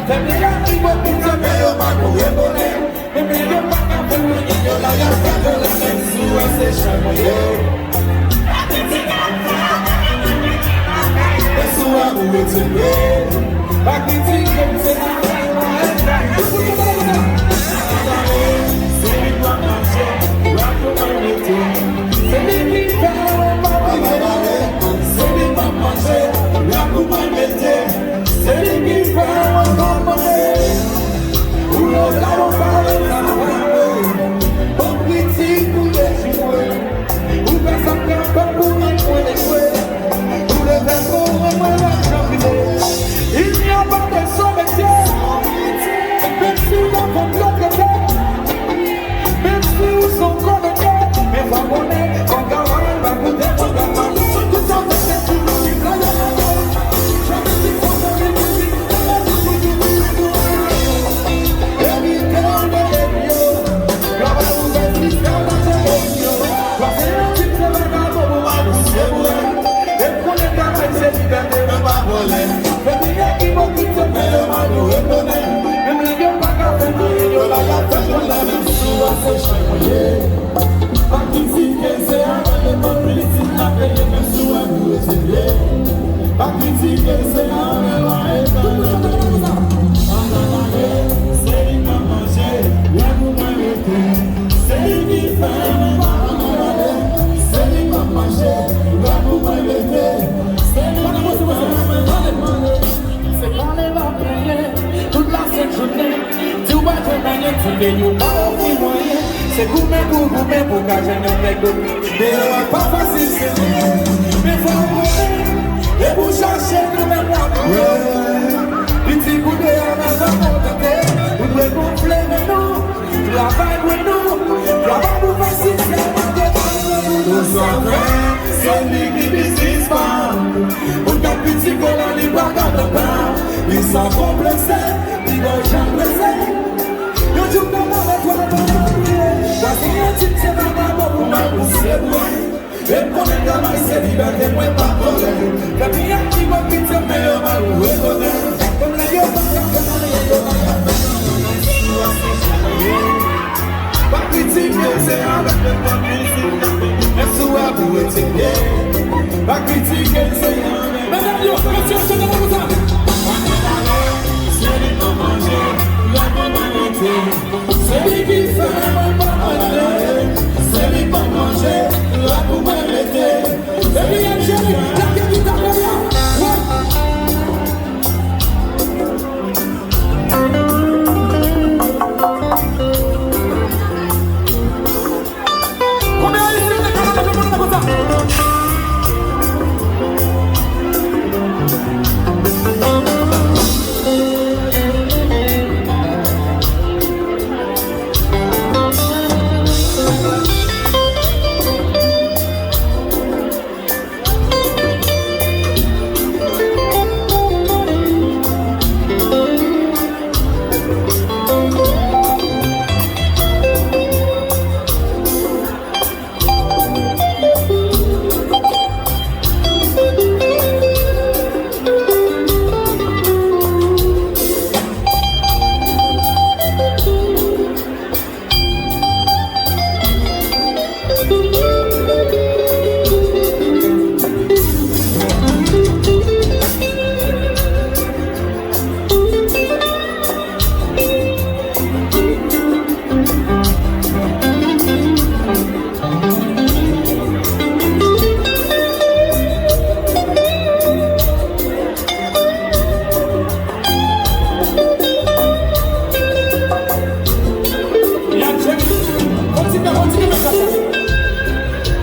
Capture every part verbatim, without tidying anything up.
Fè m lè a ki mwen pito, men yo pa kouri bonè. Menm lè yo pa ka fè m anyen, yo la y ap fè tòlè, menm si w wè se chay mwen ye. Menm si w wè m retire. Pa kritike m, se la fè mwen. Se li k ap manje, la pou mwen rete. Se li ki fè mwen pa manje, se li k ap manje, la pou mwen rete. Se li ki fè mwen pa manje. Ou yo gade w pale sa pa vre. Bon kritik ou dechire. Ou fè sa k kapab pou mwen mwen echwe. Ou leve pou mwen mwen va janbe. Il n'y a pas de saut métier. Menm si w nan konplot rete. Menm si w se yon konekte. Men fò konnen, fò kaway pa koute, fò kaway. Tout sa w te fè pou nou, li plane. Pa kritike, se avèk lemonn politik n ap peye, menm si w wè nou retire. Pa kritike, se avèk lwa eta. Ann ale, se li k ap manje, lè pou mwen rete. Se li ki fè mwen pa ann ale. Se li k ap manje, lè pou mwen rete. Se li ki fè mwen pa ann ale. Se pale l ap pale, tout lasent jounen. Di w pa jwenn anyen, di peyi w pa ofri w anyen. Se goumen pou goumen pou w ka jwenn yon nèg do. Deyò a pa fasil, se vre. Men fò w konnen, e pou chache kanmenm w ap pran. Pitit ou deyò nan zòn kontante, ou dwe gonfle men nou. Travay pou nou, travay pou fè sistèm an devan nou. Nou sa fè, se li ki biznisman. Moun k ap kritike w la, li pa ka tande. Li sa konplekse, li pa janm prese. Yon jou m pral avèk ou nan yon pye. Chwazi yon tip, se vagabon pou mwen, pou se pou mwen. E m konnen travay se libète, mwen pa vòlè. Fè byen ak ipokrit yo, men yo mal rekonèt. Menm lè yo pa ka fè anyen, yo pa ka fè anyen. Pa kritike, se avèk lemonn politik n ap fè. Menm si w ap retire. Pa kritike, se avèk. Medam yo, mesye yo, chante pou sa. Pa nan lari, se li k ap manje, lè pou mwen rete. Se li ki fè mwen pa manje, se li k ap manje, la pou mwen rete. Epi Angelik, lage gita konbyen? Wè. Konbyen Ayisyen te ka leve men nou konsa?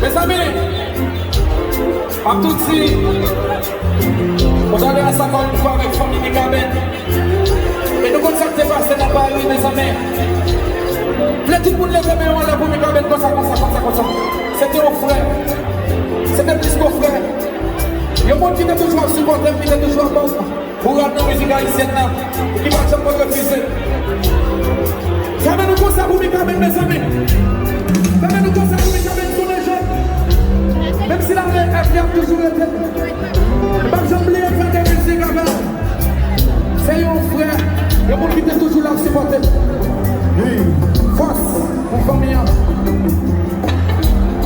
Mezanmi, m ap tou di, bon, talè a sa ankò yon fwa avèk fanmi Mikaben. E nou konn sa k te pase nan Pari, mezanmi. Vle tout moun leve men yo anlè pou Mikaben konsa, konsa, konsa, konsa. Se te yon frè. Se Toujou ap sipòte m, ki te toujou ap ban m moral nan mizik ayisyèn nan, ki pa janm konn refize. Fèmen nou konsa pou Mikaben, mezanmi. Fèmen nou konsa pou Mikaben, tounen jèn. Menm si lame F K ap toujou rete. M p ap janm bliye m fè de mizik avè l. Se yon frè, yon moun ki te toujou la ap sipòte m. Wi, fòs pou fanmi an.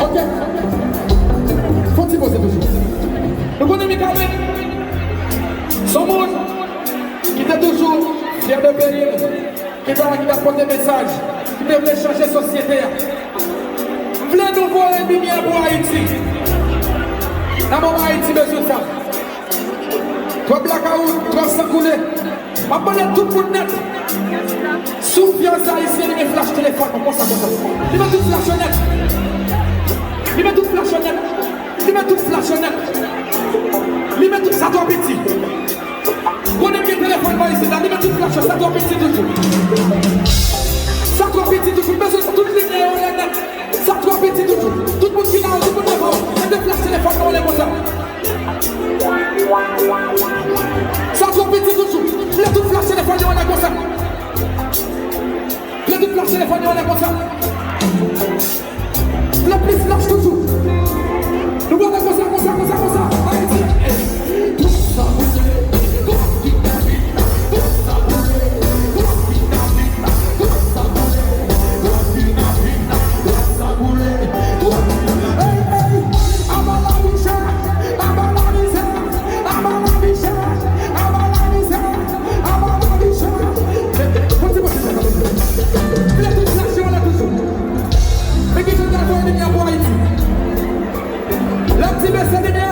Ok. Fò ti poze toujou. Nou konnen Mikaben se yon moun ki te toujou fyè de peyi l, ki te la, ki t ap pote mesaj, ki te vle chanje sosyete a. M vle nou voye limyè pou Ayiti. Nan moman Ayiti bezwen sa. Twòp blakawout, twòp san koule. M ap mande tout moun nèt. Si w fyè ayisyen, limen flach telefòn ou konsa, konsa. Limen tout flach yo nèt. Limen tout flach yo nèt. Limen tout flach yo nèt. Limen tout, sa twò piti. Konnen m gen telefòn mwen isit la, limen tout flach yo, sa twò piti toujou. Sa twò piti toujou, m bezwen tout limyè yo lè nèt. Sa twò piti toujou. Tout moun ki la, tout moun devan, mete flach telefòn nou anlè konsa. Sa twò piti toujou. Lè tout flach telefòn yo anlè konsa. Lè tout flach telefòn yo anlè konsa. Lè plis flach toujou. Nou pral konsa, konsa, konsa, konsa. Ayiti. Konsa, konsa. Lè m di bese limyè pou Ayiti. Lè m di bese limyè.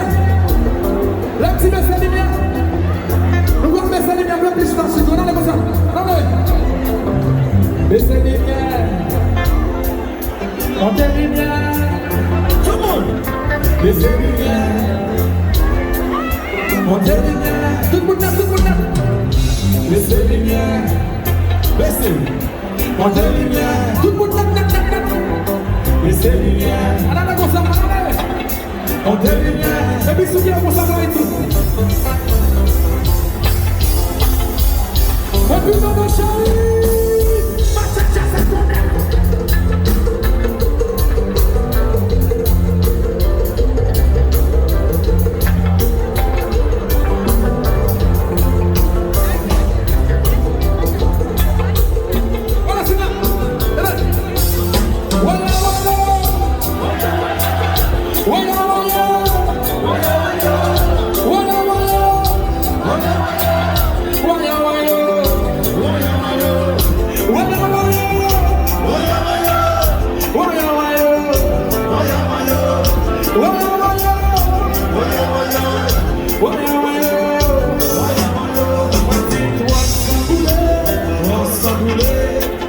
Lè m di bese limyè. Nou pral bese limyè, nou plis nan sid, nou ale konsa. Ann ale. Bese limyè. Monte limyè. Tout moun. Bese limyè. Monte limyè. Tout moun nèt, tout moun nèt. Bese limyè. Bese. Monte limyè. Tout moun nèt, nèt, nèt, nèt. Bese limyè. Ann ale konsa, ann ale. Monte limyè. Epi sou pye konsa, bay tou. Epi mwen cheri, pa chèche se konnen.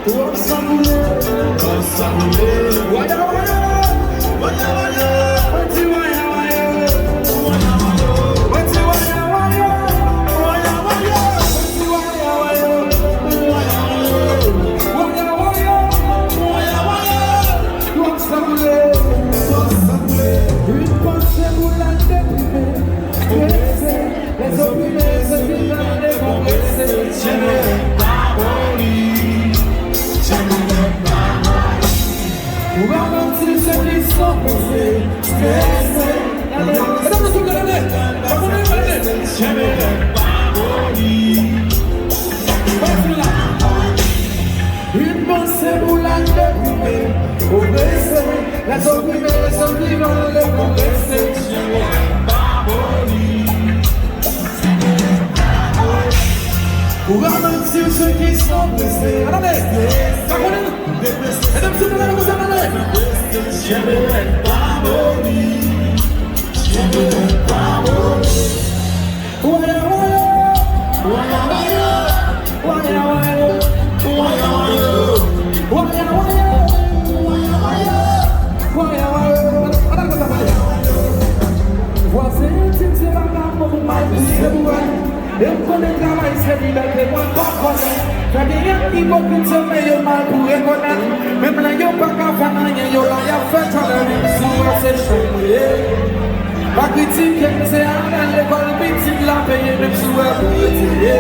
Twòp sanble, twòp sanble. Une pensée pour la déprimée, stressée. Les opprimés se vivent dans les décompressés. Tchèbèlèt pa bò li, tchèbèlèt pa bò li. Pour ralentir ceux qui sont pressés, stressés. Mesdames, mesdames, mesdames, mesdames. Tchèbèlèt pa bò li. Une pensée pour la déprimée, oppressée, les opprimés, les opprimés, les oppressés. Pour ralentir ceux qui sont pressés. Attendez, ça connaît. Mesdames, s'il vous plaît, vous attendez. Vwazen yo di m se vagabon pou m al pouse pou al. E m konnen travay se libète, mwen pa konnen. Fè gen yèm ipokrit, se men yo mal pou rekonèt. Menm lè yo pa ka fè m anyen, yo la y ap fè tòlè, menm si w wè se chay mwen ye. Pa Kritike m, se avè l lekòl pitit la peye, menm si w wè pou retire.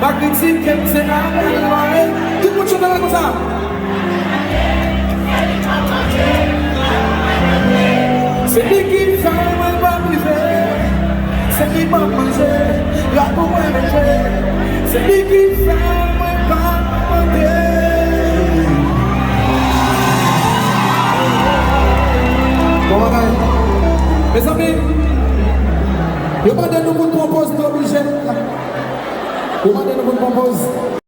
Pa kritike m, se avè l mare. Tout moun chante la konsa. Se li ki fè mwen pa prive, se li ban m manje, la pou mwen manje. Se li ki fè mwen pa mande. Bon bagay. Mezanmi, yo mande nou pou n pran pòz, nou oblije. Yo mande nou pou n pran pòz.